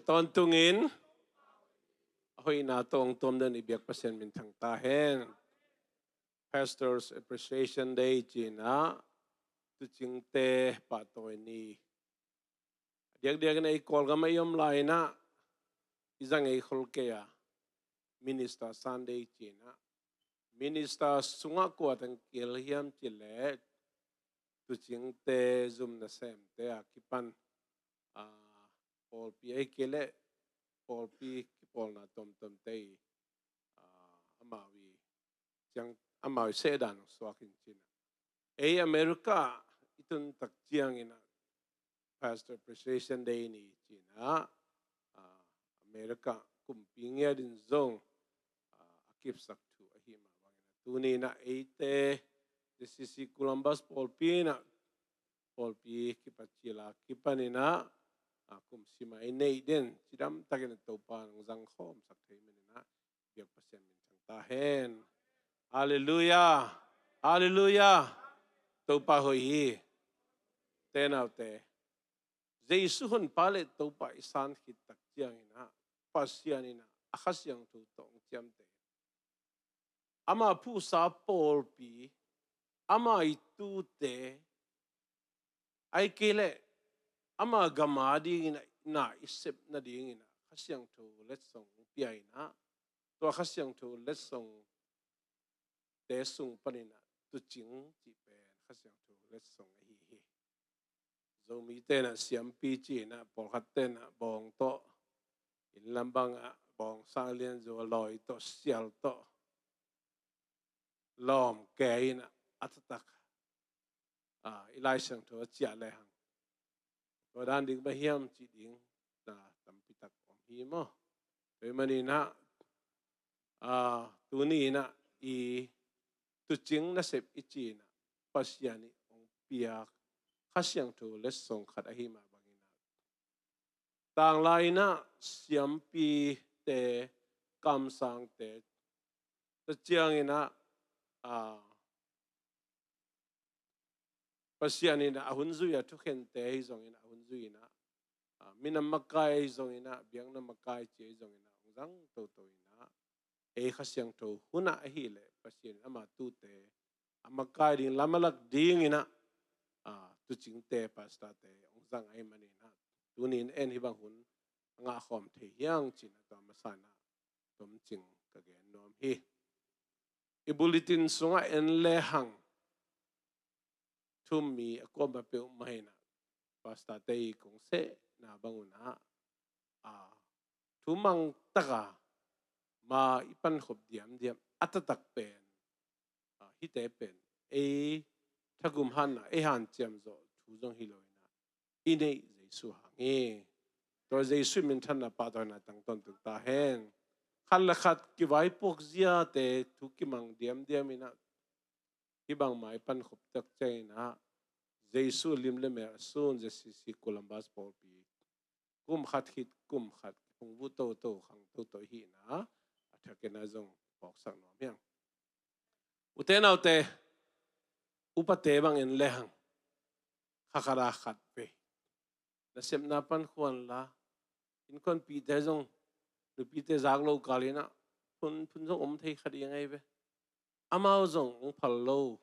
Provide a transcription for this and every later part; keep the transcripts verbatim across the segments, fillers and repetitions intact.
Tawntungin a hoihna tawh hong tuam den i biak Pasian minthang ta hen. Pastors Appreciation Day ci-in ah tuucingte pahtawi ni. A diakdiakin ah i Kawlgam ah i om lai-in ah i zangei khol kei a Minister Sunday ci-in ah, minister sungah kua teng kihel hiam cih leh tuucingte, zum nasemte a kipan, ah, pawlpi ahih kei leh pawlpi kipawlna tuamtuamte i, ah, amau i ciang, amau i sehdan hong suak in ci-in ah. Ei America i tun tak ciangin ah Pastor Appreciation Day ni ci-in ah, ah, America kumpi ngiat in zong, ah, a kipsak thu ahih mah bangin ah, tuni-in ah eite J C C Columbus pawlpi in ah pawlpi kipat cil a kipanin ah, ah, kum sim a i neih den cidamtakin ah Topa in hong zangkhawmsak thei manin ah biak Pasian minthang ta hen. Halleluiah. Halleluiah. Topa hoih hi. Te naute, Jesu Honpa le Topa i san khit tak ciangin ah Pasian in ah a Kha Siangtho tawh hong ciamteh. Ama phuhsa pawlpi, ama i tuute, ahih kei leh ama gam adingin ah na i sep nadingin ah Kha Siangtho letsong hong pia in ah, tua Kha Siangtho letsongte sung panin ah tuucing cih pen Kha Siangtho letsong ahi hi. Zomite in ah siampi ci-in ah, pawlkhatte in ah bawng tawh, inn lam bangah bawng, sang lianzaw, lawi tawh, sial tawh, lawm kei in ah a taktak, ah, i Lai Siangtho a ciah lehang tua dan ding bang hiam cih ding na tampi tak om hi maw. Tua ahih manin ah, ah, tuni-in ah i tuucing nasep i ci-in ah Pasian in hong piak Kha Siangtho letsong khat ahih mah bangin ah, tanglai-in ah siampite, kamsangte, tua ciangin ah, ah, Pasian in ah a hun zui a thukhente ahi zongin ah, a hun zui-in ah, ah, minam makai ahi zongin ah, biakna makai ci ahi zongin ah, hong zang toto in ah, ei Kha Siangtho hun ah ahih leh Pasian in ama tuute a makai ding, lam a lak dingin ah, ah, tuucingte, pastorte hong zang ahih manin ah, tuni-in en hih bang hun a ngahkhawm thei hi hang ci-in ah tua masa-in ah tomcing ka gen nuam hi. I bulletin sungah en lehang, thu-um mi a kuamah peuhmah in ah pastorte i kong sehna bang un ah, ah, thu mang taka ma i pankhop diamdiam a taktak pen, ah, hihte pen ei thagum hanna, ei hanciam zawh thu zong hi lo-in ah, i neih Jesu hang hi. Tua Jesu minthanna, pahtawina tang tawntung ta hen. Khat le khat kivaipuak ziate thu kimang diamdiam in ah, hih bangmah i pankhop tak ciangin ah, Jesu lim le mel a sun J C C Columbus pawlpi kum khat khit kum khat kiphungvuh toto, khang toto i hihna a thakin ah zong phawksak nuam hi hang. Ute naute, upate bang en lehang, kha khat a khat vei nasepna pan khua inla, innkuanpihte zong, nupite zak lo kal in ah phun, phun zong om thei kha ding ahi ve. Amau zong hong phal lo,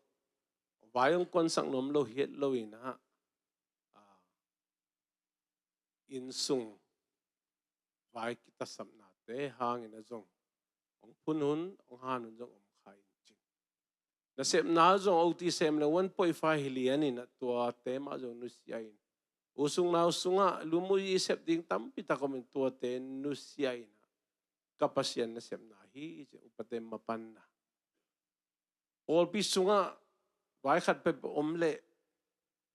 vai hong kuansak nuam lo, hiat lo-in ah, ah, inn sung vai kitasapnate hangin ah zong hong phun hun, hong han hun zong om kha in cin. Nasepna zong oti sem le one point five hi lian in ah, tuate mah zong nusia in, u sung nau sungah lum uh i sep ding tampi tak om in, tuate nusia in ah, ka Pasian nasepna hi ci-in upate mapanna. Pawlpi sungah vai khat peuhpeuh om leh,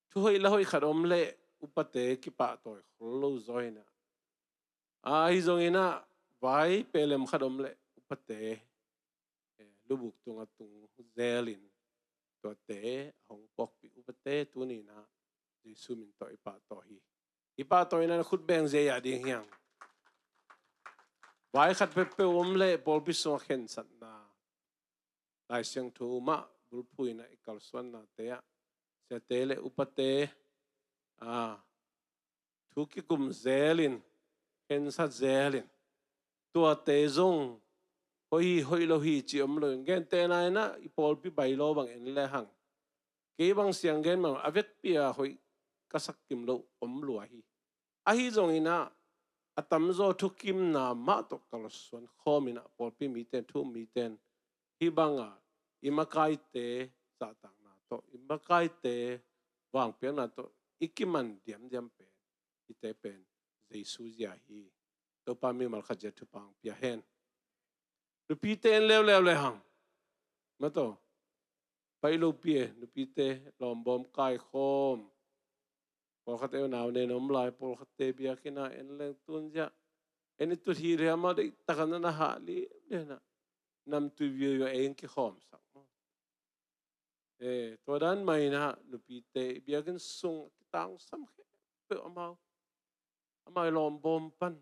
thu hoih la hoih khat om leh, upate kipahtawi khol lo zaw in ah, ahi zongin ah vai pehlem khat om leh upate, eh, lubuk tungah tung zel in, tuate a hong puakpih upate tuni-in ah Jesu min tawh i pahtawi hi. I pahtawina khut beng ziahziah ding hi hang. Vai khat peuhpeuh om leh pawlpi sungah khensatna, Lai Siangtho mah bulphuh in ah i kalsuannate ah, siate le upate, ah, thu kikum zel in, khensat zel in, tuate zong hoih hi hoih lo hi ci om lo in, gentehna in ah i pawlpi bylaw bang en le hang, kei bang siang gen mah a vekpi a hoih ka sak kim lo om lua hi. Ahi zongin ah a tamzaw thukimna mah tawh kalsuan khawm in ah pawlpi mite in, thu um mite in hih banga i makaite zahtakna tawh, i makaite vangpiakna tawh i kiman diamdiam pen, hihte pen Jesu zia hi. Topa mimal khat zia thupha hong pia hen. Nupite en leuleu le hang, mataw, pai lopi e, nupite lawmbawm kaikhawm. Pawlkhat e, nau nen om lai, pawlkhatte biakinn ah en leng tun zia en i tut hi leh amau deihtak a na hah liamliam in ah, namtui viauvia ei hong kikhawmsak maw. E, tua dan mah in ah nupite biakinn sung kitangsam khempeuh amau, amau i lawmbawm pan,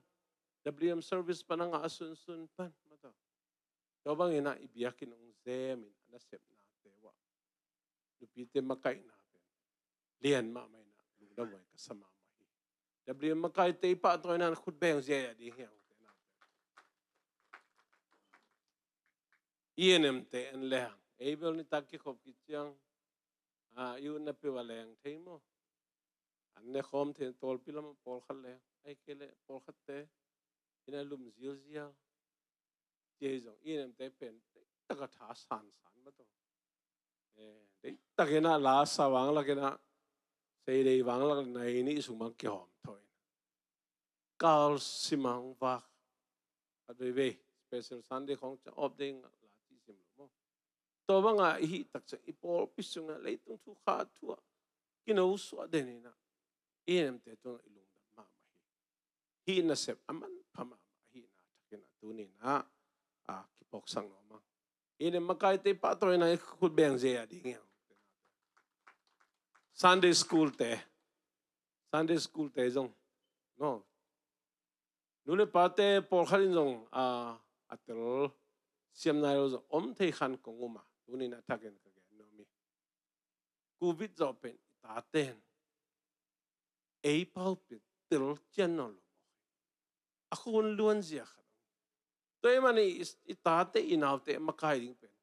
W M service pan a ngah sunsun pan, mataw, tua bangin ah i biakinn hong zem in a nasepnate uah nupite makaihna pen lian mahmah in ah lungdam huai ka sa mahmah hi. W M makaite i pahtawina in khut beng zia a ding hi hang. E N M te en le hang, ei bel nitak kikhop khit ciang, a, i utna peuh a leng thei maw? An ne khawm thei, tawlpi lamah pawlkhat leng, ahih kei leh pawlkhatte in a lum zilzial. Cia hi zong E N M te pen deihtak a tha sansan mataw. E, deihtak in ah la sa vanglak in ah, seidei vanglak nai nih sung bang kihawm thaw in, kalsim a hong vak. A veivei special Sunday khawng ciang off day ngah la ci sim lo maw. Tua banga i hih tak ciang i pawlpi sungah leitung thu kha thu ah kino suah den in ah, E N M te tungah i lungdam mahmah hi. Hih nasep a manpha mahmah ahihna thakin ah tuni in ah, a, kiphawksak nuam ang. E N M makaite pahtawina in khut beng zia a ding hi hang. Sunday school te, Sunday school te zong, no, nu le pate pawlkhat in zong, a, a tel siam nai lo zong om thei khan kong um a, tuni in a thakin ka gen nuam hi. Covid zawh pen i taten ei pau pen tel cian nawn lo mawk hi. A khun luan zia khat. Tua ahih manin i, i tate i naute makai ding pen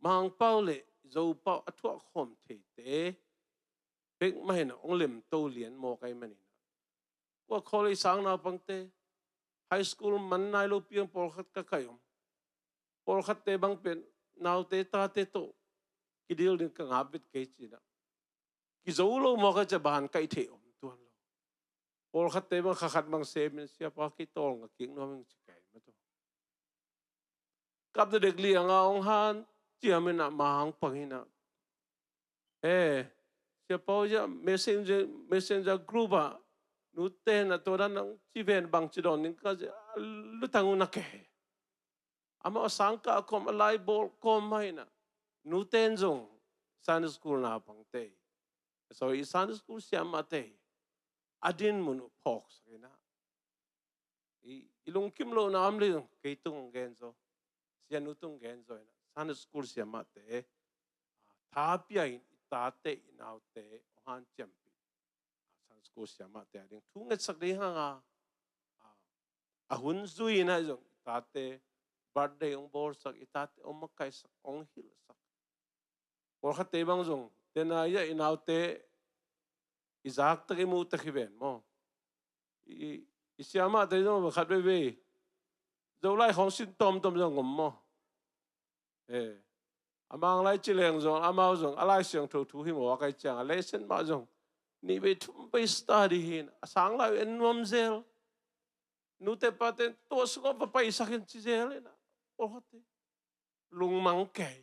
Mangpau le Zopau a thuak khawm theite bek mah in ah hong lemto lian mawk ahih manin ah, kua college sang naupangte, high school man nai lo piang pawlkhat ka kai om. Pawlkhatte bang pen naute tate tawh kidil ding ka ngap vet kei ci in ah, kizo lo mawk a, ca ban kaih theih om tuan lo. Pawlkhatte bang kha khat bang sem in, "Siapa, kei tawlnga kik nuam ing," ci kei mataw. Kap na dek liang a hong hanciam in ah, ma hong pang in ah, "E, Siapa, hih messenger, messenger group ah nute in ah tua dan hong ci ven, bangci dawn ding ka," ci a, lutang uh na kei. Amah a sangkah a kawm a lai bawl kawm mah in ah, nute in zong Sunday school naupangte, sorry, Sunday school siamahte a dinmun uh phawksak in ah, i, i lungkim lohna om leh zong kei tung hong gen zaw, sianu tung hong gen zaw in ah, Sunday school siamahte, a, tha pia in i tate i naute hong hanciampih, a, Sunday school siamahte a ding thu ngetsak ding hang a, a, a hun zui in ah zong i tate birthday hong bawlsak, i tate hong makaisak, hong hilhsak. Pawlkhatte bang zong, tena i ah i naute i zaktak i muhtak hi ven maw. I, i siamahte zong khat veivei Zolai khawng sin tawmtawm zong om maw. E, a Mang lai ci leng zong, amau zong a Lai Siangtho thu hi maw, a kai ciang a lesson mah zong nih vei thum vei study hi in, a sang lai uh en nuam zel. Nute pate in tua sungah va paisak in ci zel in ah, pawlkhatte lungmang kei.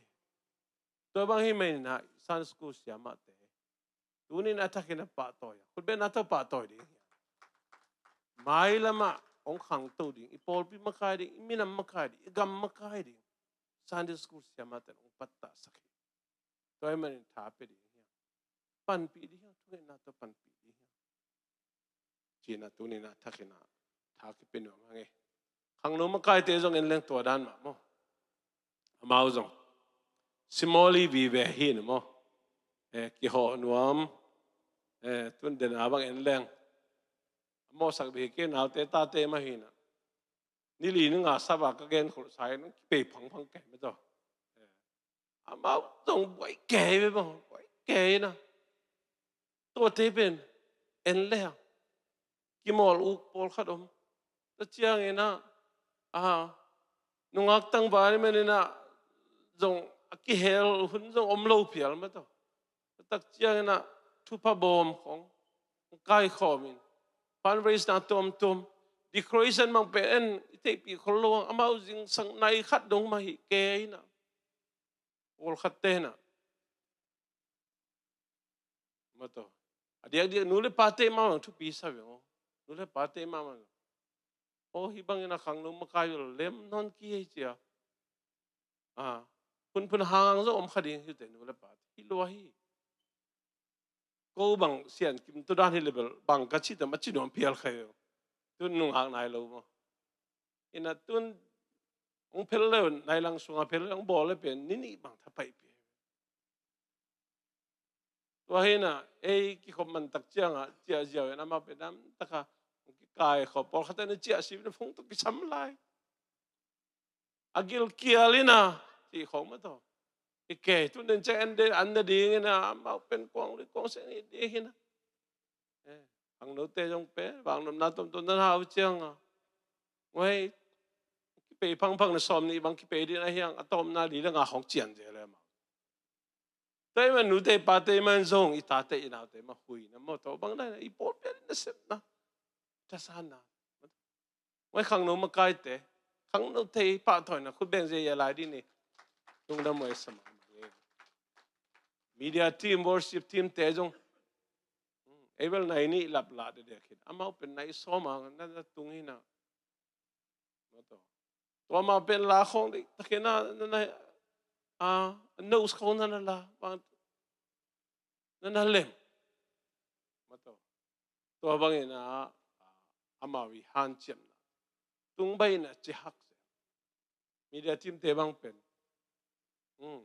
Tua bang hi mah in ah, Sunday school siamahte tuni in a thakin a pahtawi a, khutbetna tawh pahtawi ding hi. Mailamah hong khangto ding, i pawlpi makai ding, i minam makai ding, i gam makai ding Sunday school siamahte in hong pattahsak hi. Tua ahih manin tha pia ding hi. Panpih ding hi, thungetna tawh panpih ding hi. Ci in ah tuni in a thakin a tha kipia nuam hang e. Khangno makaite zong en leng tua dan mah maw. Amau zong simoli vive hi in maw. E, kihawh nuam. E, tun den a bang en leng, A mawhsak bek hi kei, naute tate mah hi na. Ni li ni nga sap a ka gen khol sa in, kipei phangphang kei mah tawh. Amau zong buai kei ve maw, buai kei na. Tuate pen en le a kimawl uk pawlkhat om. Tua ciangin ah, a, nungak tangval i manin ah zong a kihel hun zong om lo phial mah tawh. Tua tak ciangin ah thupha bawm khong kaikhawm in, fundraise na tuamtuam, decoration bang pen en i theihpih khol lo ang, amau zingsang nai khat dong mah hi kei na. Pawlkhatte na. Mah tawh. A diakdiak nu le pate mah bang thupi sa ve aw. Nu le pate mah bang. Aw, hih bangin a khangno makai uh lem nawn kei hi cia. A, phunphun hang zong om kha ding hi uh teh nu le pate. Hi lua hi. Ko bang sian kim tua dan hi le bel bang ka cih teh ma ci nuam phial kha hi uh. Tun nungak nai lo maw. Ina tun hong phel le nai lang sunga phel le hong bawl le pen ni nih bang thapaih pi. Tua hi na, ei kikhop man tak ciangah ciah ziau in amah pen nam taka hong kikai khop, pawlkhat in ciah sip in phung tawh kisam lai. A gilkial in a cih khong mah tawh. I kei tun den ciang en den an na ding in a, amau pen kuang lui kuang seng hi ding hi na. Eh, khangnote zong pen vangnopna tomtom nan hau ciang a, ngoi kipei phangphang na sawm nih bang kipei ding a hiang, a tawpna li le nga khong cian zel e mah. Tua i man nute pate i man zong i tate i naute mah huina maw, tua bang na i pawlpi a nasepna, thasanna. Ngoi khangno makaite, khangnote i pahtawina khut beng zia i a lai ding ni. Lungdam ngoi sa mahmah. Media team, worship team te zong, hmm, ei bel nai nih lap lah dede khin. Amau pen nai sawm a na na tung hi na. Mah tawh. Tua mah pen la khong dih takin a, na na, a, nose khong na na la, bang na na lem. Mah tawh. Tua bangin a, amau i hanciamna tung baih in a ci hak se. Media team te bang pen, hmm,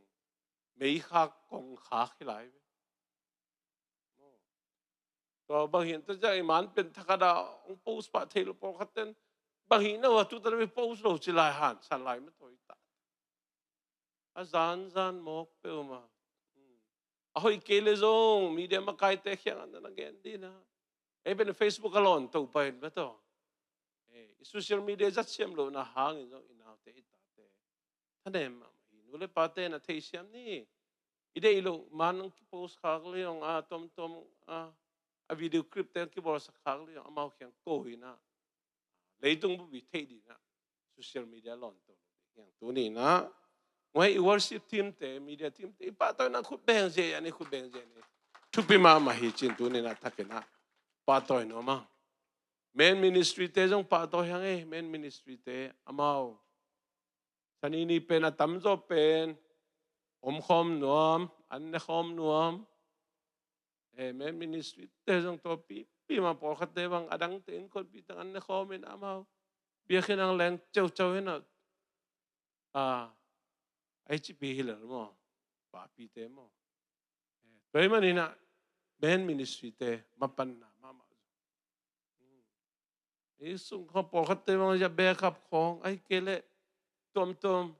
mei khak kong khak hi lai ve. Tua bang hi na, tua ciang i man pen thakhat a hong post pah thei lo, pawlkhat ten bang hi na uh a tutan a mi post lo ci lai, han san lai mah tawh i ta. A zanzan mawk peuhmah. A hoih kei le zong media makaite kiangah na na gen ding na. Ei pen Facebook a lawn to pah in mah tawh. Eh, i social media zat siam lohna hangin zong i naute i tate thanem mahmah hi. Nu le pate na theisiam ni. I deih loh man hong kipost khak le hong a tomtom a, a video clip te hong kibawlsak khak le hong amau kiang ko hi na. Leitung bup i theih ding na. Social media lawn to lo ding hiang tuni na. Ngoi i worship team te, media team te, i pahtawina khut beng zia ni, khut beng zia ni. Thupi mahmah hi cin tuni na takin a pahtawi nuam a. Men ministry te zong pahtawi hiang e, men ministry te amau. Sanini pen a tamzaw pen omkhawm nuam, an nekhawm nuam. Eh, men ministry te zong tua pipi mah, pawlkhatte bang a dangte innkuanpih teng an nekhawm in amau biakinn ang leng ceuceu hi na. A, a hi cipi hi lel maw? Papite maw? Eh, tua hi manin a men ministry te mapanna mahmah. I sung kha pawlkhatte bang zia backup khawng, a hi kei leh tuamtuam.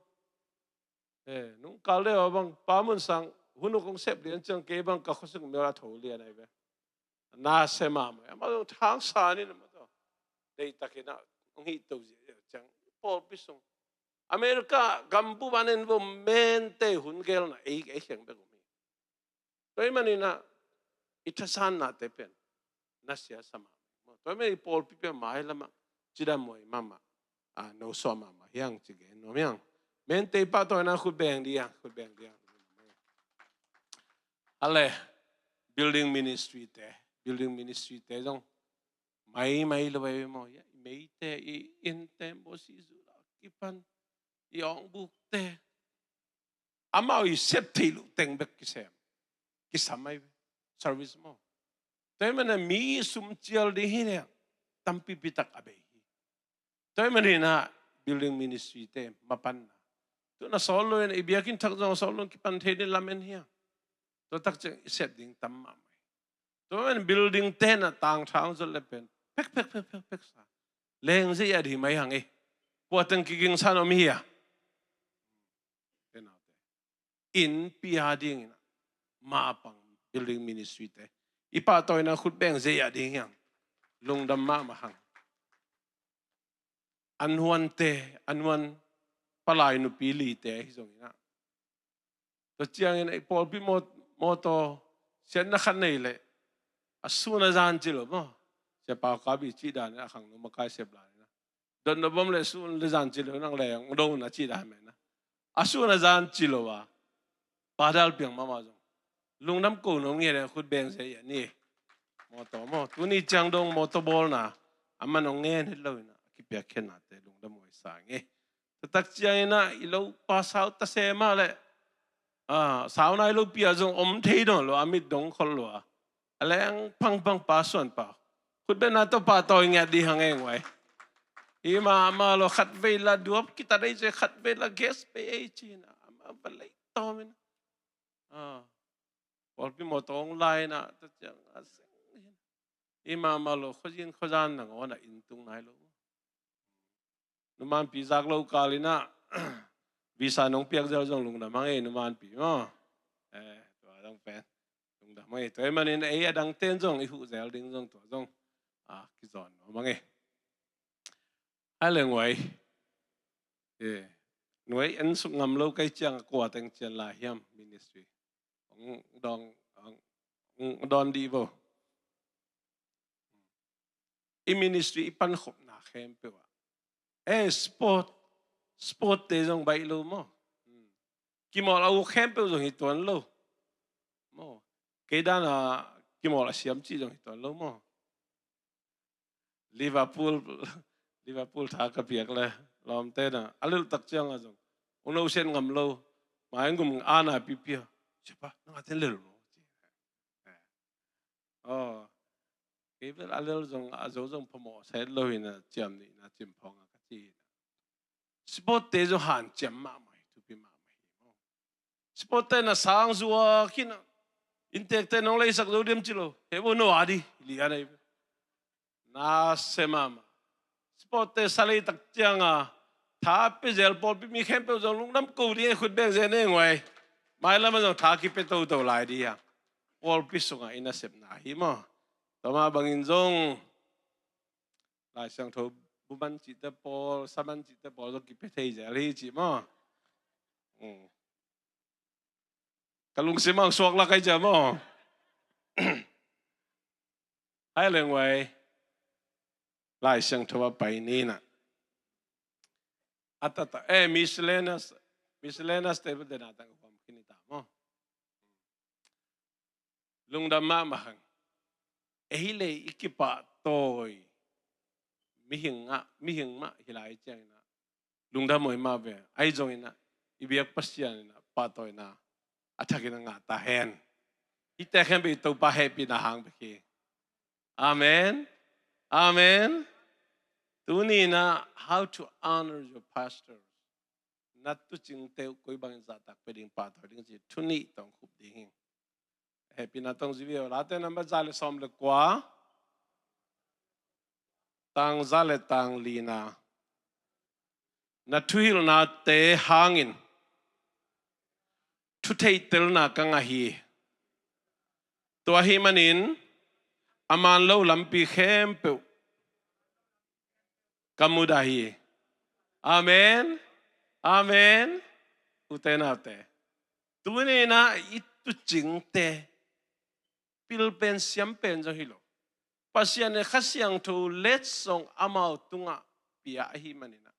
Eh, nung kal deuh a bang Pa Mun Sang hun uh kong sep lian ciang kei bang ka khuasung mel a tho lian ahi ve. Na se mahmah. Amah zong thang sa ni na mah tawh. Deihtakin a hong hih to zia ciang pawlpi sung. America gambup a nen vo mente hun gelna ei, ei kheng bek um hi. Tua hi manin a i thasannate pen nasia sa mahmah. Tua hi manin i pawlpi pen mailamah cidam huai mahmah, a, nosuah mahmah hiang ci gen nuam hiang. Mente i pahtawina khut beng dih hiang, khut beng dih hiang. Ale, building ministry te, building ministry te zong maimai lo ahi maw? I meite, i innte, bawsi zula kipan, i awngbukte, amau i sep theih loh teng bek kisem, kisam ahi ve. Service maw? Tua hi manin a mi sum cial ding hi leh tampipi tak a bei hi. Tua hi manin a building ministry te mapanna, tu-in a sawl lo in i biakinn thak zong a sawl lo in kipan thei ding lamen hiang. Tua tak ciang i sep ding tam mahmah hi. Tua hi manin building te na tangthang zot le pen Pek, pek, pek, pek, pek sa. Leng zei a ding mai hang e. Kua teng kiging san om hi a. Inn pia dingin mapang building ministry te i pahtawina khut beng zei a ding hiang. Lungdam mahmah hang. An huante, an huan palai nupi lite hi zongin ah. Tua ciangin ei pawlpi mawtaw siatna khat nei leh a sun a zan ci lo maw. Sia Pau Kap i cih dan a khangno makai sep lai na. Dotna bom le sun le zan ci lo nang le ang dona cih dan mai na. A sun a zan ci lo a. Padal piang mahmah zong. Lungdam ko nong ngen a khut beng zei a ni. Mawtaw maw. Tuni ciang dong mawtaw bawlna. A man ong ngen het lo ina. Kipiak khenna te lungdam oi sang e. Taktak ciangin ah i lo pa sau ta se mah leh. Ah, sau nai lo pia zong om thei dong lo a mit dong khol lo a. A leng pangpang pa suan pa. Khut beng na to pa tawi ngiat di hang eng wai. I mama lo khat vei la duap kita dei ce khat vei la gas pe ei cina. Ama ba lei tawmin. Ah. Pawlpi mawtaw ong lai na ta ciang a seng. I mama lo khozin khozan nang ona in tung nai lo. Numanpi zak lo kal ina visa nong piak zel zong lungdam hang ei numanpi maw. Eh, tua zong pen lungdam hang ei. Tua i manin ei a dang ten zong i huh zel ding zong tua zong a kizawn nuam hang ei. Hai le nguai. Eh, nuai en suk ngam lo kai ciang a kua teng cian lai hiam ministry. Ong dong ong dawn dih vo. I ministry i pankhopna khempeuh ah. Eh, sport, sport te zong baih lo maw. Kimawl a uk khempeuh zong hi tuan lo. Maw. Kei dan a kimawl a siam cih zong hi tuan lo maw. Liverpool, Liverpool tha ka piak le lawmte na a leltak ciang a zong. Ung lo sian ngam lo. Mai ngum ana pipia. Siapa, nang a ten lel maw. Aw, kei bel a lel zong a zo zong phamawh sa het lo hi na ciam nih na cim phawng a ka ci hi na. Sport te zong hanciam mahmah hi, thupi mahmah hi maw. Sport te na sang zuak hi na. Inntek te nong leisak zo diam ci lo. He bo no a di, li a nei. Na se mahmah. Sport te sa lei tak ciang a tha pe zel pawlpi mi khempeuh zong lungdam ko ding e khut beng zel ne nguai. Mailam a zong tha kipe toto lai dih a. Pawlpi sungah i nasepna hi maw. Tua mah bangin zong Lai Siangtho buman cihte pawl, saman cihte pawl zong kipe thei zel hi cih maw. Ka lungsim ang suak lak ai cia maw. Hai leng wai. Lai Siangtho a pai ni na. A tata, eh, miscellaneous, miscellaneous te bel dena tang huam khin i ta maw. Lungdam mahmah hang. Ei lei i kipahtawi mihing ah, mihing mah hi lai ciangin ah lungdam oi mah ve. Ahi zongin ah i biak Pasian in ah pahtawina a thakin a ngah ta hen. Hihte khempeuh i Topa hehpihna hang bek hi. Amen. Amen. Tuni in ah how to honor your pastor. Na tuucingte uh koi bangin zahtak pia ding, pahtawi ding ci thu nih tawh khup ding hi. Hehpihna tawh zi ve aw. Late nambat za le sawm le kua, tang za le tang lina. Na thuhilhnate hangin thutheihtelna ka ngah hi. Tua ahih manin a man lo lampi khempeuh ka mudah hi. Amen. Amen. Ute naute, tuni in ah i tuucingte pilpen siampen zong hi lo. Pasian in Kha Siangtho letsong amau tungah pia ahih manin ah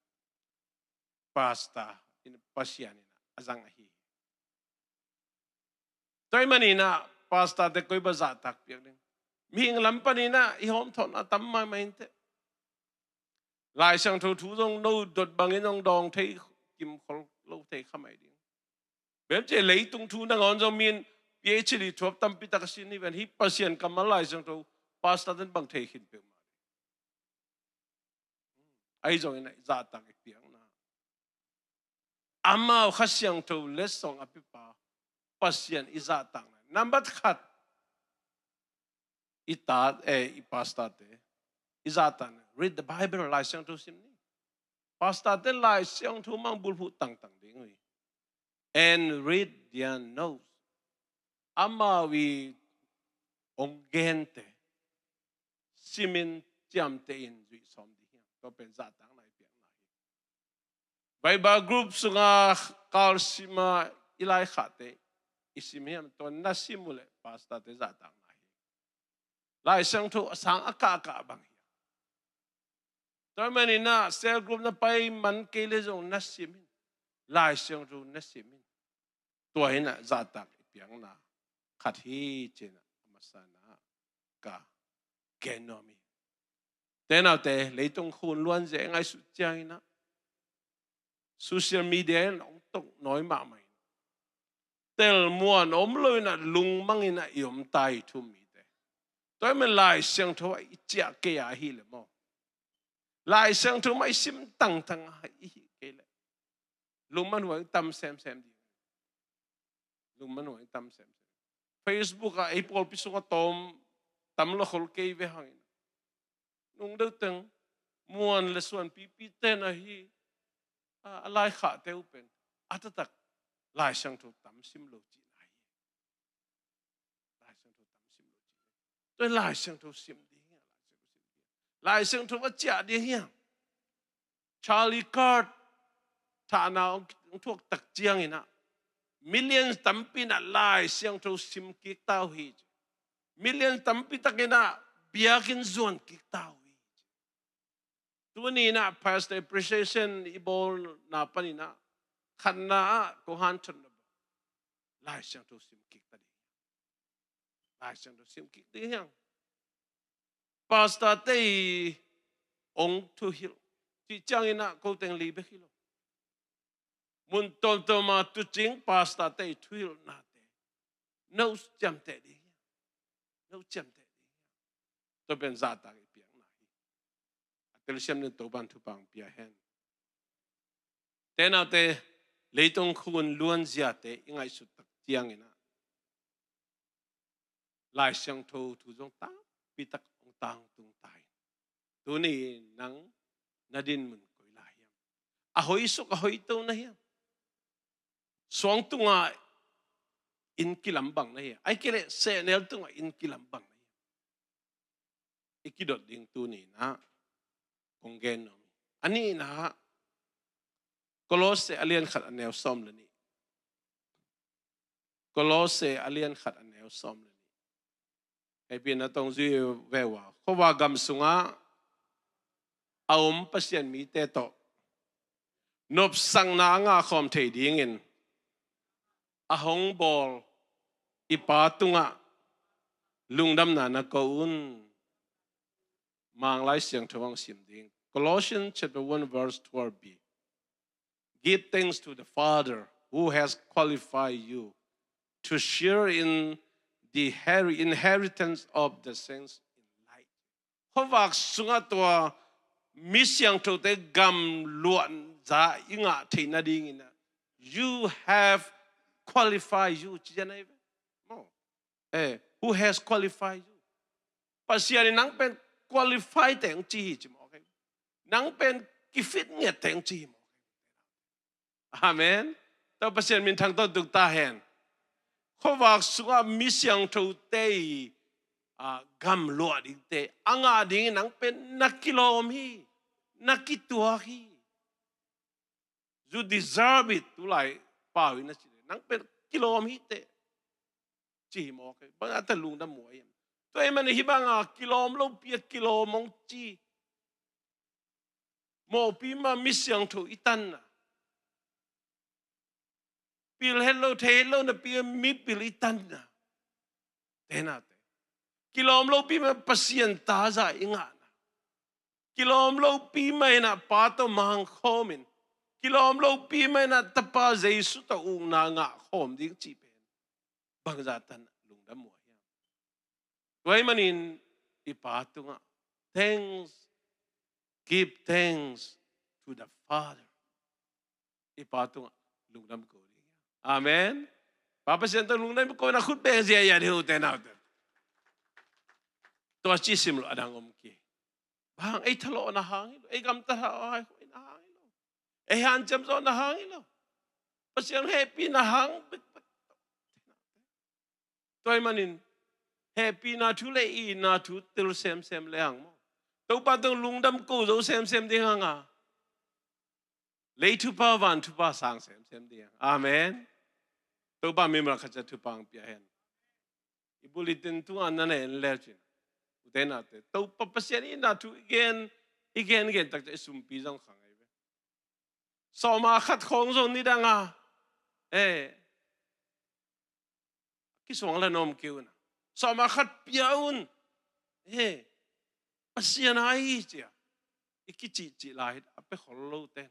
pastor in Pasian in ah a zang ahi hi. Tua ahih manin ah pastorte koi bang zahtak piak ding. Mihing lam panin ah i hawmthawhna tam maimai inteh. Lai Siangtho thu zong no dot bangin zong dawng thei kimkhol lo thei kha mai ding. Bemce leitung thu nangawn zong min PhD thuap tampi tak a sin hi ven, hi Pasian kammal Lai Siangtho pastor ten bang thei khin peuhmah. Ahi zongin ah i zahtak i piakna, amau Kha Siangtho letsong a piapa Pasian i zahtakna. Nambat khat, i ta, eh, i pastorte i zahtakna, read the Bible, Lai Siangtho sim ni. Pastor te Lai Siangtho mang bulphuh tangtang ding uh hi. And read their notes. Amau i ong gente simin ciamteh in zuih sawm ding hi. Tua pen zahtakna i piakna hi. Bible group sunga kalsima i laikhate i sim hiam, tua na sim uh leh pastor te zahtakna hi. Lai Siangtho a sang a kahkah bang hi. Tua manin ah cell group na pai man kei le zong na sim in, Lai Siangtho na sim in. Tua hi in ah zahtak i piakna khat hi ci-in ah a masa-in ah ka gen nuam hi. Tenaute, leitung khun luanzia i ngaihsut ciangin ah social media in ong tok nawi mahmah in, tel muan om lo in ah lungmang in ah i om ta hi thu-um mite. Tua hi manin Lai Siangtho ah i ciah kei a hi leh maw, Lai Siangtho mah i sim tangtang a i hih kei leh lungman huai tam semsem ding. Lungman huai tam semsem. Facebook ah ei pawlpi sungah tawm tam lo khol kei ve hangin, nung deuh teng muan le suan pipi ten ahi a, a laikhate uh pen a taktak Lai Siangtho tam sim lo cihna hi. Lai Siangtho tam sim lo cihna hi. Tua Lai Siangtho sim ding hi. Lai Siangtho va ciah ding hi. Charlie Kirk thahna ong, ong thuak tak ciangin ah millions tampi in ah Lai Siangtho sim kik ta uh hi. Millions tampi takin ah biakinn zuan kik ta uh hi. Tuni in ah Pastor Appreciation i bawlna panin ah khatna ah ko hanthawn na bang, Lai Siangtho sim kik ta ding. Lai Siangtho sim kik ding hiang. Pastor te i ong thuhilh cih ciangin ah ko teng li bek hi lo. Mun tuamtuam a tuucing pastor te i thuhilhnate no ciamteh ding hiang. No ciamteh ding hiang. Tua pen zahtak i piakna hi. A telsiam ding Topa'n thupha ong pia hen. Tenaute, leitung khun luanziate i ngaihsut tak ciangin ah Lai Siangtho thu zong tampi tak ong tangtung ta in. Tuni nang na dinmun koi lai hiam? A hoisuk a hoito na hiam? Suang tungah inn kilam bang na hiam? Ahih kei leh sehnel tungah inn kilam bang na hiam? I kidot ding tuni in ah kong gen nuam hi. A nihna ah Kolose a lian khat a neu sawm le nih. Kolose a lian khat a neu sawm le nih. Hehpihna tawh zui ve uh a, khuavak gam sungah a om Pasian mite tawh nopsakna a ngah khawm thei dingin a hong bawl i Pa tungah lungdamna na ko un. Mang Lai Siangtho hong sim ding. Colossians chapter one verse twelve b. Give thanks to the Father who has qualified you to share in the heri-, inheritance of the saints in light. Khuavak sungah tua mi siangthote gamluahza i ngah theih nadingin ah, you have qualified you, ci-in ah hi ve. Maw. Eh, who has qualified you? Pasian in nang pen qualify teng ci hi ci mawk hi. Nang pen kifit ngiat teng ci hi mawk hi. Amen. Tua Pasian minthang tawh tuk ta hen. Khuavak sungah mi siangthote i, ah, gamluah dingte a ngah dingin nang pen na kilawm hi, na kituak hi. You deserve it, tulai pau in a ci. Nang pen kilawm hi teh, ci hi mawk hi. Bang a ta lungdam muai hiam? Tua ahih manin hih banga kilawm lopi a kilawm hong ci. Mawhpi mah mi siangtho i tanna. Pil het lo, thei het lo napi a mipil i tanna. Tenaute, kilawm lopi mah Pasian taza i ngahna. Kilawm lopi mah in ah Pa tawh mangkhawm in, kilawm lopi mah in ah Tapa Jesu tawh ukna ngah khawm ding cih pen bangzah tan lungdam muai hiam? Tua ahih manin i Pa tungah thanks, give thanks to the Father. I Pa tungah lungdam ko ding. Amen. Pa Pasian tungah lungdam ko na khut beng ziahziah ding, ute naute. Tua ci sim lo, a dang om kei. Bang hang? Ei thalawhna hang hi lo, ei gamtat hauhna hang hi lo, ei hanciam zawhna hang hi lo, Pasian hehpihna hang bekbek. Tua ahih manin hehpihna thu le itna thu tel semsem le hang maw, Topa tawh lungdam ko zo semsem ding hang a, lei thupha van thupha sang semsem ding hang. Amen. Topa mimal khat ciat thupha hong pia hen. I bulletin tungah na en lecin, ute naute, Topa Pasian itna thu i gen, i gen gen tak ciang i sumpi zong khang ahi ve. Sawma khat khawng zong nidang a, eh, kisuang la nuam kei un a, sawma khat pia un, eh, Pasian a hi ci a i kicihcih lai hi, a pia khol lo ten,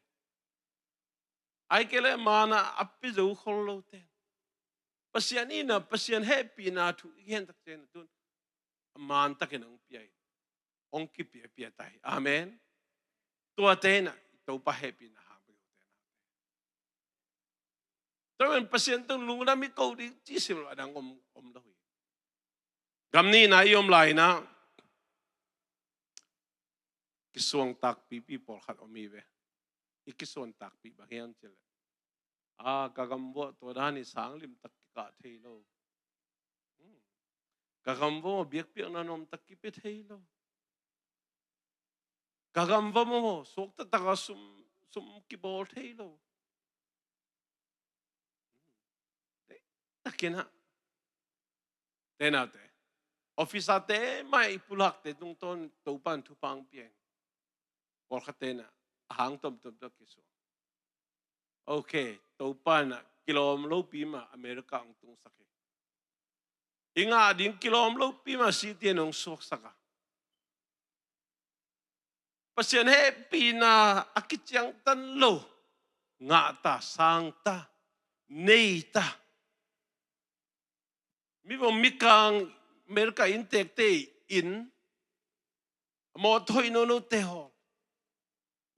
ahih kei leh man a a pia zo khol lo ten, Pasian itna, Pasian hehpihna thu i gen tak ciang a tun a man takin hong pia in, hong kipiapia ta hi. Amen. Tuate in ah i Topa hehpihna hang bek hi. Tua ahih manin Pasian tawh lungdam i ko ding cih sim lo a dang om, om lo hi. Gam nihna i om lai-in ah kisuang takpipi pawlkhat om hi ve. I kisuang takpi bang hiam cih leh, a, ka gam uah tua dan hi, sang limtak kikah thei lo. Hmm. Ka gam uah biakpiakna nuamtak kipia thei lo. Ka gam uah maw, suakta taka sum, sum kibawl thei lo. Deihtakin ah, ute naute, officer-te mah i pulakte tungtawn Topa in thupha hong pia in, pawlkhatte in ah a hang tomtom tawh kisuang. Ok, Topa in ah kilawm lopi mah America hong tungsak hi. I ngah ding kilawm lopi mah city in hong suaksak a, Pasian hehpihna a kiciangtan lo, ngah ta, sang ta, nei ta. Mi bawm mikang America inntekte in a mawtaw hoih nonote hawl.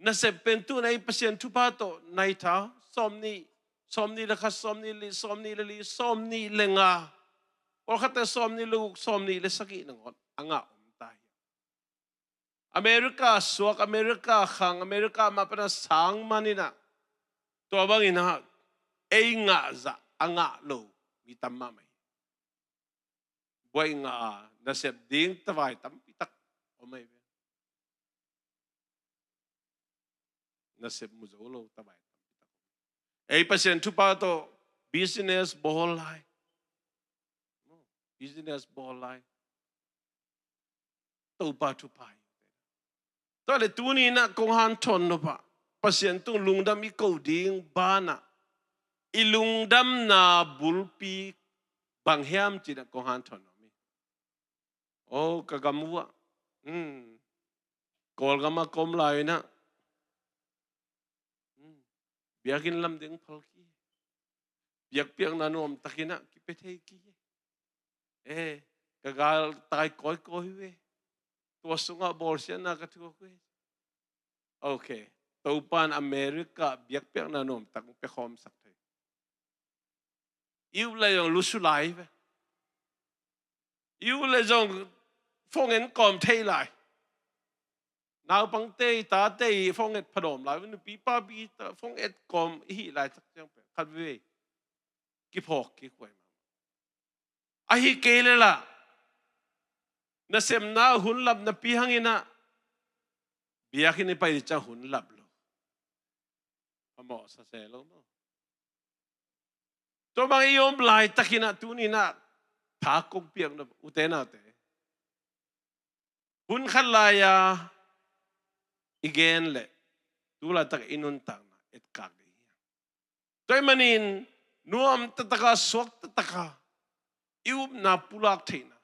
Nasep pen tu-in ah i Pasian thupha tawh nai tha, sawmnih, sawmnih le khat, sawmnih le li, sawmnih le li, sawmnih le nga, pawlkhatte sawmnih le guk, sawmnih le sagih nangawn a ngah om ta hi. America suak, America khang, America mah pan a sang man in ah, tua bangin ah ei ngah zah a ngah lo mi tam mahmah hi. Buaih ngah a nasep ding tavai tampi tak om ahi ve. Nasep mu zo lo tavai tampi tak om. Ei Pasian thupha tawh business bawl lai. Business bawl lai. Topa thupha hi. Tua leh tuni-in ah kong hanthawn nop ah, Pasian tung lungdam i ko ding banah, i lungdamna bulpi bang hiam cih ah kong hanthawn nop hi. Oh, ka gam uah, hmm, Kawlgam ah ka om lai-in ah, hmm, biakinn lam ding phal kei. Biakpiakna nuamtakin ah kipia thei kei. Eh, ka galtai kawikawi hi ve. Tua sungah bawlsiatna ka thuak ve. Ok, Topa in America biakpiakna nuamtak pia khawmsak thei. I up leh zong lusu lai hi ve. I up leh zong phone en kawm thei lai. Naupangte, tate phone et phadawm lai, nupi papi phone et kawm i hih lai tak ciang pen khatvei kiphawk kik huai mah. Ahi kei leh lah, nasepna hun lapna pi hangin ah, biakinn i pai ciang hun lap lo. A mawhsa se lo maw. Tua bang i om laitakin ah tuni-in ah tha kong piak nop, ute naute, hun khat lai-a i gen leh tu laitak i nuntakna etkak ding hi. Tua ahih manin nuam taktaka, suak taktaka i upna pulak theihna,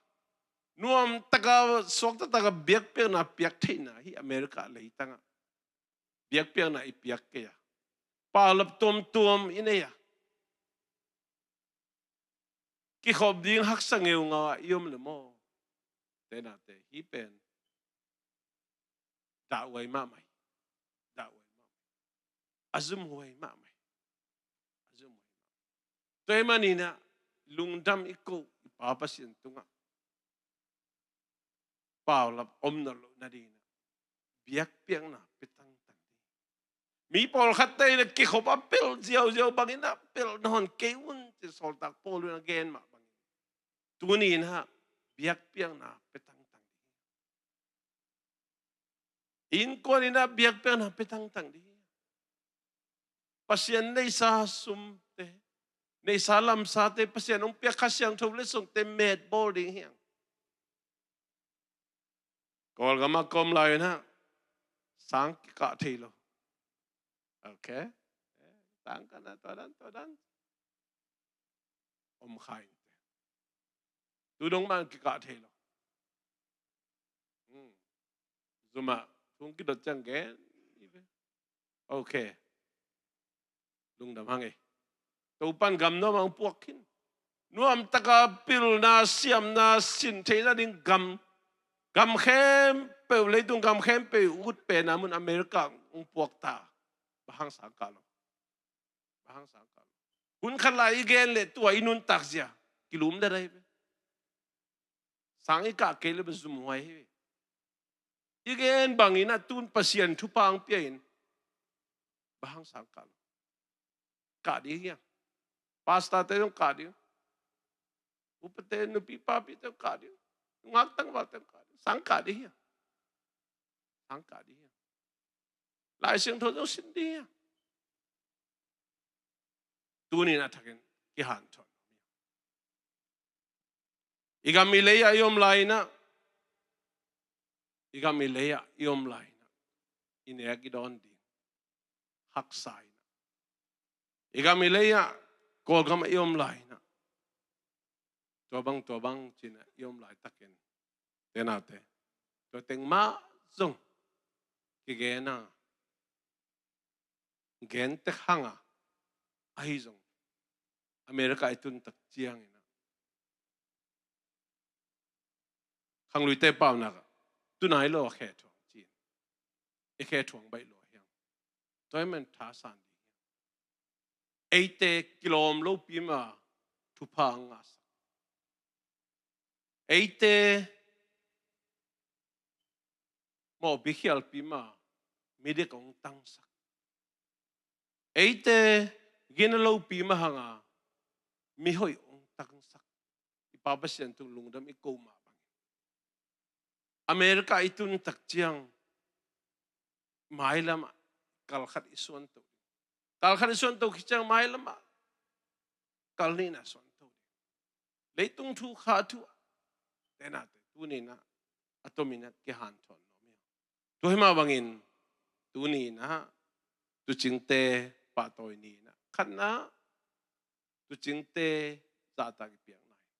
nuam taktaka, suak taktaka biakpiakna piak theihna hi. America leitangah biakpiakna i piak kei a, paulap tuamtuam i nei a, kikhop ding haksa ngeungau ah i om leh maw, ute naute, hih pen dahhuai mahmah hi. Dahhuai mahmah hi. A zumhuai mahmah hi. A zumhuai mahmah hi. Tua ahih manin ah lungdam i ko i Pa Pasian tungah, paulap om nawn loh nadingin ah biakpiakna pia tangtang ding. Mi pawlkhatte in a kikhop a pelh ziauziau bangin a pelh nawn kei un, ci Sawltak Paul in a gen mah bangin. Tuni in a biakpiakna pia tangtang ding. Innkuan in a biakpiakna pia tangtang ding. Pasian neihsa sumte, neihsa lamsate, Pasian hong piak Kha Siangtho letsongte met bawl ding hi hang. Kawlgam ah ka om lai-in a sang kikah thei lo. Ok. Sang kah na, tua dan, tua dan. Om kha in. Tu dong mah kikah thei lo. Hmm. Zumah thu kidot ciang gen. Ok. Lungdam hang ei. Topa'n gam nuam ah hong puak khin. Nuamtak a pilna, siamna, sin theihna ding gam, gam khempeuh, leitung gam khempeuh ut pen a mun America hong puak ta. Bang hang sang kah lo? Bang hang sang kah lo? Hun khat lai i gen leh tua i nuntak zia kilum dat ahi ve. Sang i kah kei leh bang zumhuai hi ve. I gen bangin a tun Pasian thupha hong pia in. Bang hang sang kah lo? Kah ding hi hang. Pastorte zong kah ding. Upate, nupi papite zong kah ding. Nungak tangvalte zong kah ding. Sang kah ding hi hang. Sang kah ding hi hang. Lai Siangtho zong sin ding hi hang. Tuni in a thakin kihanthawn. I gam i lei ah i om lai-in a, i gam i lei ah i om lai-in a, i nek i dawn ding haksa in a, i gam i lei ah, Kawlgam ah i om lai-in a, tua bang, tua bang ci-in a i om laitakin, te naute, tua teng mah zong kigen a, gen tek hang a, ahi zong America i tun tak ciangin a, khangluite paunak ah, tu nai lo a khe thuang ci-in, i khe thuang baih lo hi hang. Tua ahih manin thasan ding hi hang. Eite kilawm lopi mah thupha hong ngahsak. Eite mawhpi khialpi mah midik hong tangsak. Eite gina lopi mah hang a mihoih hong tangsak. I Pa Pasian tung lungdam i ko mah bangin, America i tun tak ciang mailam ah kal khat i suanto ding. Kal khat i suanto khit ciang mailam ah kal nihna suanto ding. Leitung thu, kha thu ah, te naute, tuni in a, a tomin a kihanthawn nuam hi. Tua hi mah bangin tuni in a, tuucingte pahtawi ni in a, khatna, tuucingte zahtak i piakna hi.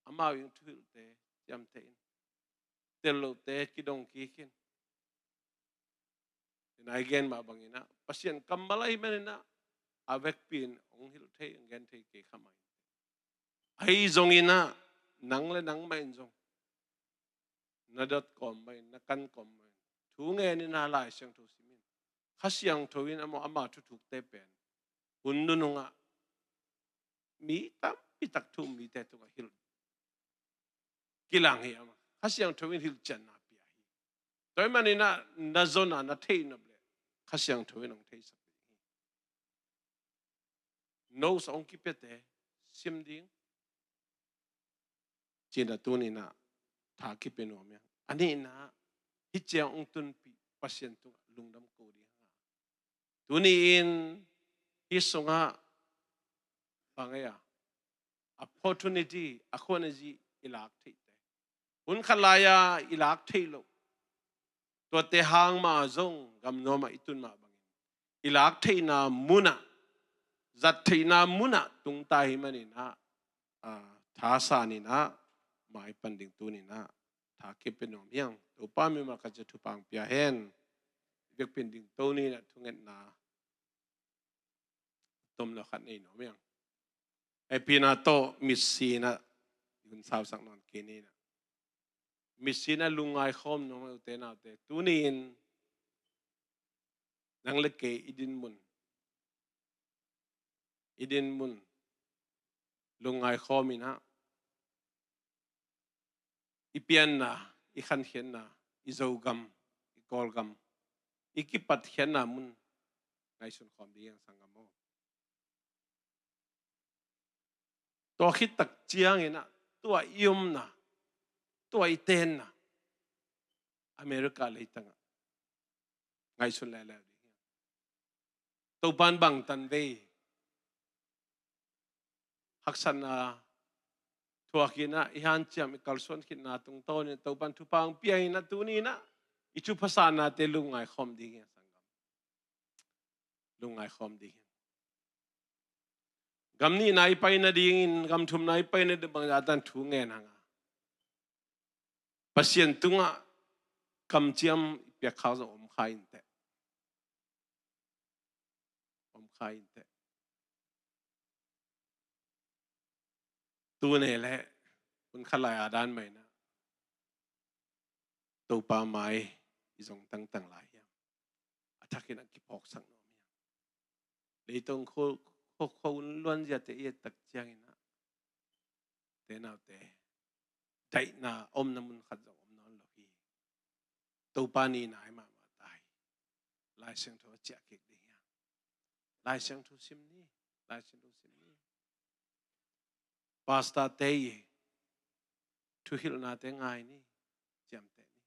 Amau in thuhilhte ciamteh in, tel lohte kidong kik in. Tua i gen mah bangin a, Pasian kammal ahih manin a, a vekpi in hong hilh thei, hong gen thei kei kha mah in. Ahi zongin a, nang le nangmah in zong na dot kawm mah in, na kan kawm mah in, thu ngen in a, Lai Siangtho sim in. Kha Siangtho in amau, ama thuthukte pen hun nunung ah mi tampi tak thu um mite tungah hilh, kilang hi a, amah Kha Siangtho in hilhcianna pia hi. Tua ahih manin a, na zon a na theih nop leh Kha Siangtho in hong theisak ding hi. Notes a hong kipiate sim ding, ci-in a tuni in a tha kipia nuam hi hang. A nihna, hih ciang hong tunpih Pasian tungah lungdam ko ding hang a, tuni in hih sungah bang ei a, opportunity, a khuan a zi i lak theihte, hun khat lai-a i lak theih loh, tuate hang mah zong gam nuam ah i tun mah bangin, i lak theihna mun ah, zat theihna mun ah tung ta ahih manin a, a, thasan in a, mai pan ding tuni in a tha kipia nuam hi hang. Topa mimal khat ciat thupha hong pia hen. Biakpiak ding to ni in a, thungetna tomno khat nei nuam hi hang. Hehpihna tawh mitsi in a, hun sausak nawn kei ni in a, mitsi in a lungngai khawm nuam, ute naute. Tuni in nang le kei i dinmun, i dinmun lungngai khawm in a, i pianna, i khankhiatna, i Zogam, i Kawlgam i kipatkhiatna mun ngaihsun khawm ding hi hang, sanggam aw. Tua khit tak ciangin ah, tua i omna, tua i tenna America leitangah ngaihsun leuleu ding hi hang. Topa'n bangtan vei haksatna thuakin ah, i hanciam, i kalsuan khitna tungtawnin Topa'n thupha hong pia in ah, tuni-in ah i thupha sannate lungngai khawm ding hi hang, sanggam. Lungngai khawm ding hi hang. Gam nihna i pai nadingin, gam thumna i pai nading bangzah tan thu ngen hang a, Pasian tungah kamciam i piakkhak zong om kha inteh. Om kha inteh. Tuni leh hun khat lai a dan mah in ah Topa mai i zong tangtang lai hiam? A thakin a kiphawksak nuam hiam? Leitung kho, kho, kho un luanziate i et tak ciangin ah, te naute, daihna omna mun khat zong om nawn lo hi. Topa nihna hi mahmah ta hi. Lai Siangtho a ciah kik ding hi hang. Lai Siangtho sim ni. Lai Siangtho sim ni. Pastorte i thuhilhnate ngai ni. Ciamteh ni.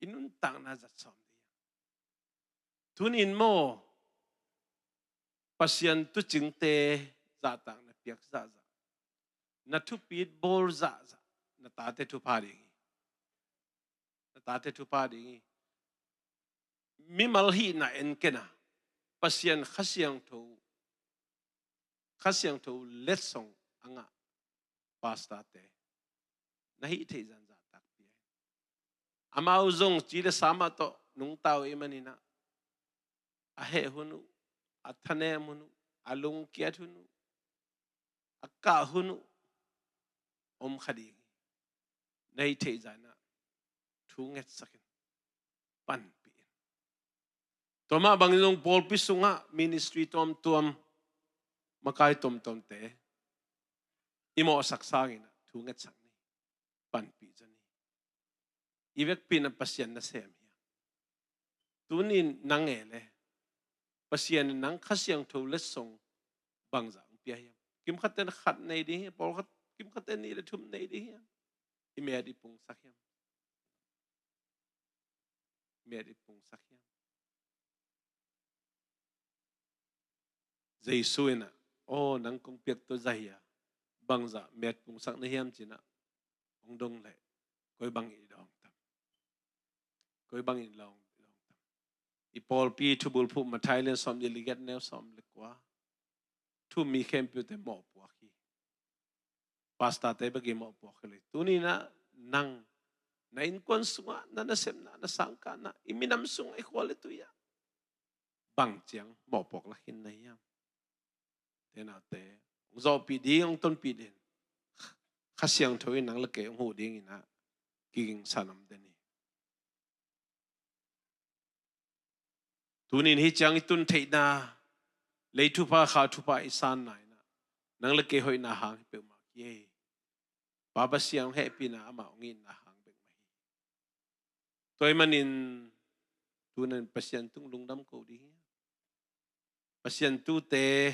I nuntakna zat sawm ding hi hang. Tuni-in maw, Pasian tuucingte zahtakna piak zahzah, na thupit bawl zahzah, na tate thupha ding hi. Na tate thupha ding hi. Mimal hihna en ken a, Pasian Kha Siangtho, Kha Siangtho letsong a ngah pastorte na hih theih zah in zahtak pia in. Amau zong ci le sa mah tawh nungta uh ahih manin ah, a heh hun uh, a thanem hun uh, a lungkiat hun uh, a kah hun uh om kha ding hi. Na hih theih zah in ah thu ngetsak in, panpih in. Tua mah bangin zong pawlpi sungah ministry tuamtuam, makai tuamtuamte i mawhsak sangin ah thu ngetsak ni, panpih zaw ni. I vekpi in ah Pasian nasem hiam? Tuni-in nang e le, Pasian in nang Kha Siangtho letsong bangzah hong pia hiam? Kimkhat in khat nei ding hi, pawlkhat, kimkhat in nih le thum nei ding hiam? I met i pungsak hiam? Met i pungsak hiam? Jesu in ah, aw, nang kong piak tawh za hi a, bangzah met pungsak na hiam ci-in ah hong dong leh, koi bang i dawng tam? Koi bang i dawng, i dawng tam? I pawlpi thubulphuh Matthai lian sawmnih le giat, neu sawm le kua. Thu-um mi khempeuhte mawhpuak hi. Pastorte bek in mawhpuak hi lo hi. Tuni-in ah nang, na innkuan sungah, na nasepna, na sangkahna, i minam sungah, i khua le tui ah bang ciang mawhpuak lak khin na hiam? Te naute, hong zawhpih ding, hong tonpih ding, Kha Siangtho in nang le kei hong huh dingin ah kigingsa nuam den hi. Tuni-in hih ciang i tun theihna, lei thupha, kha thupha i sanna in ah, nang le kei hoihna hang hi peuhmah kei. Pa Pasian hong hehpihna, amah hong itna hang bek mah hi. Tua ahih manin tuni-in Pasian tung lungdam ko ding hi. Pasian tuute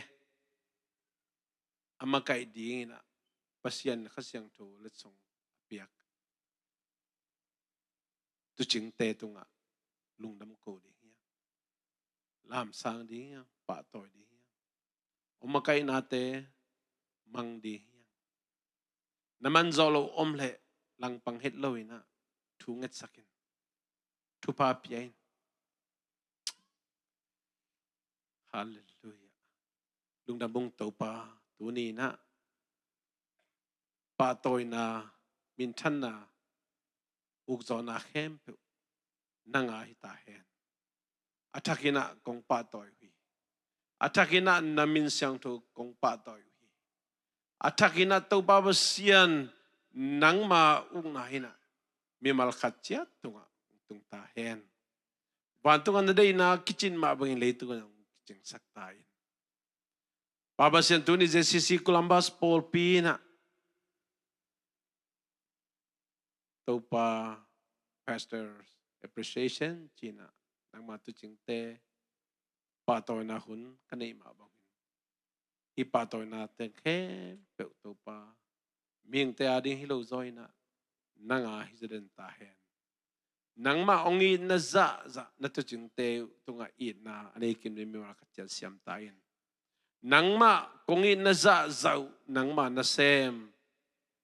a makaih dingin ah Pasian Kha Siangtho letsong a piak tuucingte tungah lungdam ko ding hi hang. Lamsang ding hi hang, pahtawi ding hi hang. Hong makaihnate mang ding hi hang. Na man zawh loh om leh langpang het lo-in ah thu ngetsak in, thupha pia in. Halleluiah. Lungdam ung Topa, tuni-in ah pahtawina, minthanna, ukzawhna khempeuh nang a hi ta hen. A thakin ah kong pahtawi uh hi. A thakin ah na min siangtho kong pahtawi uh hi. A thakin ah Topa Pasian, nangma ukna in ah mimal khat ciat tungah tung ta hen. Vantung ah na deihna kicin mah bangin leitung ah hong kicingsak ta in. Pa Pasian, tuni J C C Columbus pawlpi in ah Topa, Pastor appreciation cinah nangma tuucingte pahtawina hun ka neih mah bangin, hih pahtawinate khempeuh Topa, mihingte ading hi lo zaw inah nang a hi zaw den ta hen. Nangmah hong itna zahzah na tuucingte tungah itna a nei kim ding mimal khat ciat siam ta in. Nangmah kong itna zahzah uh, nangmah nasem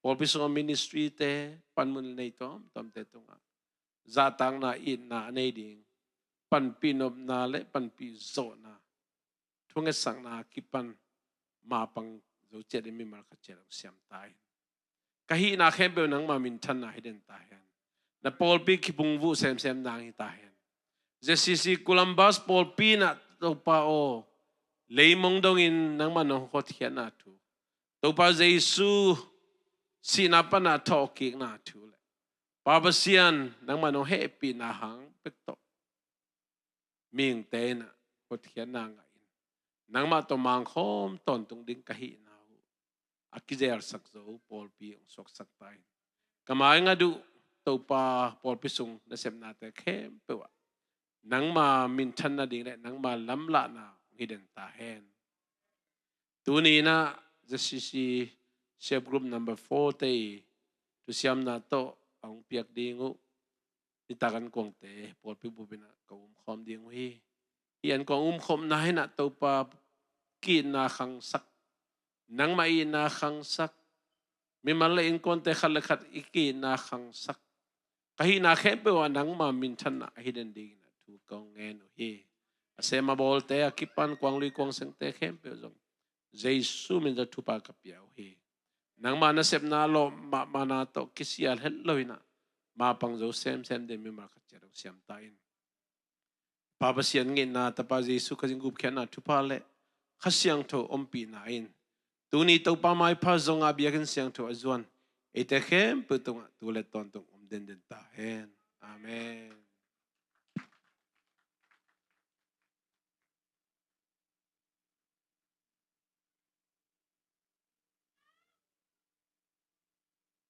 pawlpi sungah ministry-te panmun nei tuamtuamte tungah zahtakna itna a nei ding, panpih nopna le panpih zawhna, thungetsakna a kipan mapang zo ciat ding mimal khat ciat hong siam ta in. Ka hihna khempeuh nangma minthanna hi den ta hen. Na pawlpi kipungvuh semsem nang hi ta hen. J C C Columbus pawlpi inah Topa aw, leimong dongin nangma nong hotkhiatna thu, Topa Jesu sihna pana thawhkikna thu le Pa Pasian nangma nong hehpihna hang pek tawh mihingte inah hotkhiatna ngah in, nangmah tawh mangkhawm tawntung ding ka hihna uh a kizelsak zo pawlpi hong suaksak ta in. Ka mai ngat uh Topa, pawlpi sung nasepnate khempeuh ah nangma minthan nading le nangma lamlahna hong hi den ta hen. Tuni inah J C C Self Group number four-te i thusiamna tawh a hong piak ding uh nitak ankuangte pawlpi bup inah ka umkhawm ding uh hi. Hih ankuang umkhawmna inah Topa, ki-itna khangsak, nangmah itna khangsak, mimal le innkuante khat le khat i ki-itna khangsak, ka hihna khempeuh ah nangma minthanna a hi den dingin a thu kong ngen uh hi. A sem a bawlte a kipan kuanglui kuangsengte khempeuh zong Jesu min tawh thupha ka pia uh hi. Nangma nasepna lawh mahmahna tawh kisial het lo inah mapang zo semsem ding mimal khat ciat hong siam ta in. Pa Pasian ngeina, Tapa Jesu Khazih gupkhiatna thupha le Kha Siangtho ompihna in tuni Topa maipha zong a biakinn siangtho a zuan eite khempeuh tungah tu le tawntung om denden ta hen. Amen.